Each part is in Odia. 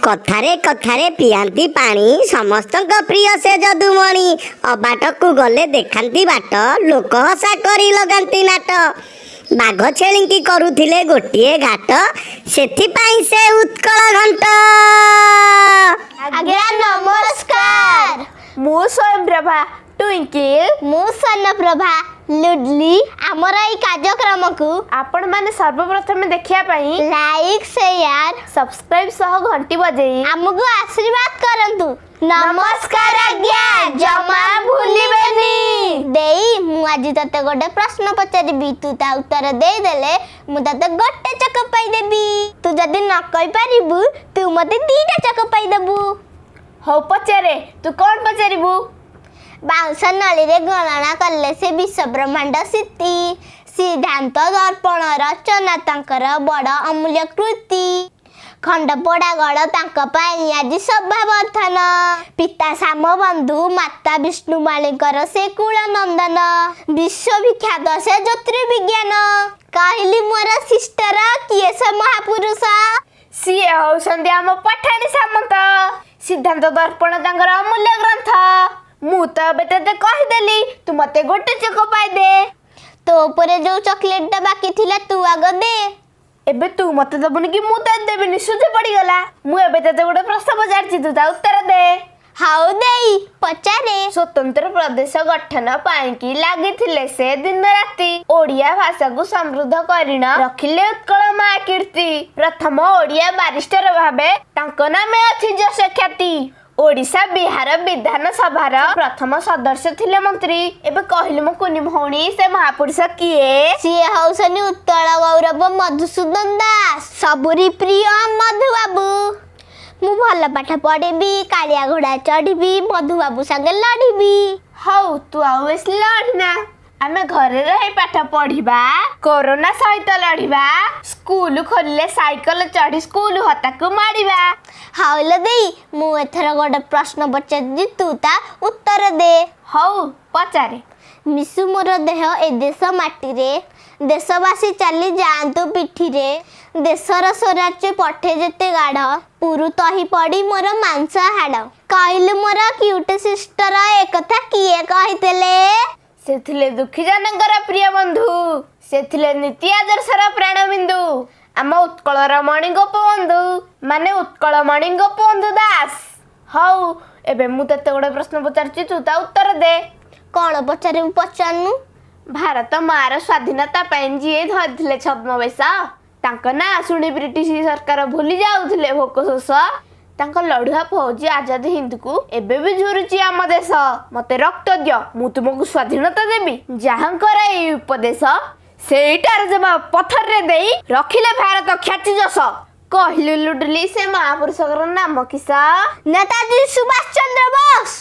କଥାରେ କଥାରେ ପିଆନ୍ତି ପାଣି, ସମସ୍ତଙ୍କ ପ୍ରିୟ ସେ ଯଦୁମଣି। ଅବାଟକୁ ଗଲେ ଦେଖାନ୍ତି ବାଟ, ଲୋକ ହସା କରି ଲଗାନ୍ତି ନାଟ। ବାଘ ଛେଳିଙ୍କି କରୁଥିଲେ ଗୋଟିଏ ଘାଟ, ସେଥିପାଇଁ ସେ ଉତ୍କଳ ଘଣ୍ଟ। ଆଜ୍ଞା ନମସ୍କାର। ମୁଁ ସ୍ୱୟଂପ୍ରଭା ଟୁଇଙ୍କିଲ। ମୁଁ ସ୍ୱର୍ଣ୍ଣପ୍ରଭା ଲୁଡଲି। ଆମର ଏଇ କାର୍ଯ୍ୟକ୍ରମକୁ ଆପଣମାନେ ସର୍ବପ୍ରଥମେ ଦେଖିବା ପାଇଁ ଲାଇକ୍, ସେୟାର, ସବସ୍କ୍ରାଇବ ସହ ଘଣ୍ଟି ବଜେଇ ଆମକୁ ଆଶୀର୍ବାଦ କରନ୍ତୁ। ନମସ୍କାର ଆଜ୍ଞା, ଜମା ଭୁଲିବେନି। ଦେଇ, ମୁଁ ଆଜି ତତେ ଗୋଟେ ପ୍ରଶ୍ନ ପଚାରିବି। ତୁ ତା ଉତ୍ତର ଦେଇଦେଲେ ମୁଁ ତତେ ଗୋଟେ ଚକ ପାଇଦେବି। ତୁ ଯଦି ନ କହିପାରିବୁ, ତୁ ମତେ 2ଟା ଚକ ପାଇଦେବୁ। ହଉ ପଚାରେ, ତୁ କଣ ପଚାରିବୁ? ବାଉଁଶ ନଳୀରେ ଗଣନା କଲେ ସେ ବିଶ୍ୱବ୍ରହ୍ମାଣ୍ଡ ସ୍ଥିତି। ସିଦ୍ଧାନ୍ତ ଦର୍ପଣ ରଚନା ତାଙ୍କର ବଡ଼ ଅମୂଲ୍ୟ କୃତି। ଖଣ୍ଡପଡ଼ା ଗଡ଼ ତାଙ୍କ ପାଇଁ ଆଜି ଶୋଭାବର୍ଦ୍ଧନ। ପିତା ଶ୍ୟାମ ବନ୍ଧୁ, ମାତା ବିଷ୍ଣୁମାଳିଙ୍କର ସେ କୁଳ ନନ୍ଦନ। ବିଶ୍ୱବିଖ୍ୟାତ ସେ ଜ୍ୟୋତିର୍ବିଜ୍ଞାନ। କହିଲି ମୋର ସିଷ୍ଟର, କିଏ ସେ ମହାପୁରୁଷ? ସିଏ ହଉଛନ୍ତି ଆମ ପଠାଣି ସାମନ୍ତ। ସିଦ୍ଧାନ୍ତ ଦର୍ପଣ ତାଙ୍କର ଅମୂଲ୍ୟ ଗ୍ରନ୍ଥ। ମୁଁ ତ ଏବେ ତତେ କହିଦେଲି, ତୁ ମତେ ଗୋଟେ ଚକ ପାଇଦେ। ତୋ ଉପରେ ଯୋଉ ଚକୋଲେଟଟା ବାକି ଥିଲା, ତୁ ଆଗ ଦେ। ଏବେ ତୁ ମତେ ଦବୁନି କି ମୁଁ ତତେ ଦେବିନି? ସୁଝି ପଡିଗଲା। ମୁଁ ଏବେ ତତେ ଗୋଟେ ପ୍ରଶ୍ନ ପଚାରିଛି, ତୁ ତା ଉତ୍ତର ଦେ। ହଉ ଦେଇ, ପଚାରେ। ସ୍ୱତନ୍ତ୍ର ପ୍ରଦେଶ ଗଠନ ପାଇଁକି ଲାଗିଥିଲେ ସେ ଦିନ ରାତି। ଓଡ଼ିଆ ଭାଷାକୁ ସମୃଦ୍ଧ କରିଣ ରଖିଲେ ଉତ୍କଳ ମା କୀର୍ତ୍ତି। ପ୍ରଥମ ଓଡ଼ିଆ ବାରିଷ୍ଟର ଭାବେ ତାଙ୍କ ନାମେ ଅଛି ଯଶ ଖ୍ୟାତି। ଓଡ଼ିଶା ବିହାର ବିଧାନସଭାର ପ୍ରଥମ ସଦସ୍ୟ ଥିଲେ ମନ୍ତ୍ରୀ। ଏବେ କହିଲୁ ମୋ କୁନି ଭଉଣୀ, ସେ ମହାପୁରୁଷ କିଏ? ସିଏ ହଉଛନ୍ତି ଉତ୍କଳ ଗୌରବ ମଧୁସୂଦନ ଦାସ, ସବୁରି ପ୍ରିୟ ମଧୁବାବୁ। ମୁଁ ଭଲ ପାଠ ପଢିବି, କାଳିଆ ଘୋଡ଼ା ଚଢିବି, ମଧୁବାବୁ ସାଙ୍ଗେ ଲଢିବି। ହଉ, ତୁ ଆଉ ବେଶୀ ଲଢ଼ିନା। ଆମେ ଘରେ ରହି ପାଠ ପଢିବା, କରୋନା ସହିତ ଲଢିବା। ସ୍କୁଲ ଖୋଲିଲେ ସାଇକେଲ ଚଢି ସ୍କୁଲ ହତାକୁ ମାଡ଼ିବା। ହଉ ଲୋ ଦେଇ, ମୁଁ ଏଥର ଗୋଟେ ପ୍ରଶ୍ନ ପଚାରୁଛି, ତୁ ତା ଉତ୍ତର ଦେ। ହଉ ପଚାରେ। ମିଶୁ ମୋର ଦେହ ଏ ଦେଶ ମାଟିରେ, ଦେଶବାସୀ ଚାଲି ଯାଆନ୍ତୁ ପିଠିରେ। ଦେଶର ସ୍ୱରାଜ୍ୟ ପଠେ ଯେତେ ଗାଢ଼, ପୁରୁ ତହି ପଡ଼ି ମୋର ମାଂସ ହାଡ଼। କହିଲୁ ମୋର କ୍ୟୁଟ ସିଷ୍ଟର, ଏକଥା କିଏ କହିଥିଲେ? ସେ ଥିଲେ ଦୁଃଖୀ ଜନଙ୍କର ପ୍ରିୟ ବନ୍ଧୁ। ସେ ଥିଲେ ନୀତି ଆଦର୍ଶର ପ୍ରାଣବିନ୍ଦୁ, ଆମ ଉତ୍କଳର ମଣି ଗୋପବନ୍ଧୁ, ମାନେ ଉତ୍କଳ ମଣି ଗୋପବନ୍ଧୁ ଦାସ। ହଉ, ଏବେ ମୁଁ ତତେ ଗୋଟେ ପ୍ରଶ୍ନ ପଚାରୁଛି, ତୁ ତା ଉତ୍ତର ଦେ। କ'ଣ ପଚାରିବୁ, ପଚାରୁନୁ। ଭାରତ ମାର ସ୍ୱାଧୀନତା ପାଇଁ ଯିଏ ଧରିଥିଲେ ଛଦ୍ମବେଶ, ତାଙ୍କ ନାଁ ଶୁଣି ବ୍ରିଟିଶ ସରକାର ଭୁଲି ଯାଉଥିଲେ ଭୋକ ଶୋଷ। ତାଙ୍କ ଲଢୁଆ ଫୌଜି ଆଜାଦ ହିନ୍ଦକୁ ଏବେ ବି ଝୁରୁଛି ଆମ ଦେଶ। ମତେ ରକ୍ତ ଦିଅ, ମୁଁ ତୁମକୁ ସ୍ୱାଧୀନତା ଦେବି, ଯାହାଙ୍କର ଏଇ ଉପଦେଶ, ସେଇଟାର ଜବାବ ପଥରରେ ଦେଇ ରଖିଲେ ଭାରତ ଖ୍ୟାତି ଯଶ। କହିଲୁ ଲୁଡଲି, ସେ ମହାପୁରୁଷଙ୍କର ନାମ କିସ? ନେତାଜୀ ସୁଭାଷ ଚନ୍ଦ୍ର ବୋଷ।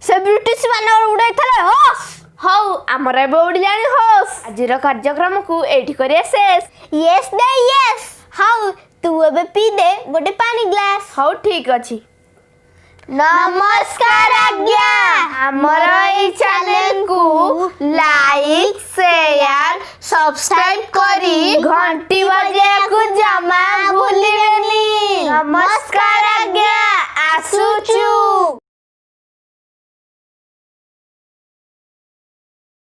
ସେ ବ୍ରିଟିଶ ମାନଙ୍କର ଉଡେଇଥିଲେ ହୋସ୍। ହଉ, ଆମର ଏବେ ଉଡ଼ିଲାଣି ହୋସ୍। ଆଜିର କାର୍ଯ୍ୟକ୍ରମକୁ ଏଇଠି କରିବା ଶେଷ। ୟେସ୍ ଦେ, ୟେସ୍। ହଉ, ତୁ ଏବେ ପିଇ ଦେ ଗୋଟେ ପାଣି ଗ୍ଲାସ। ହଉ, ଠିକ ଅଛି। ନମସ୍କାର ଆଜ୍ଞା। ଆମର ଏଇ ଚ୍ୟାନେଲକୁ ଲାଇକ୍, ସେୟାର, ସବସ୍କ୍ରାଇବ କରି ଘଣ୍ଟି ବଜାଇବାକୁ ଜମା ଭୁଲିବେନି। ନମସ୍କାର।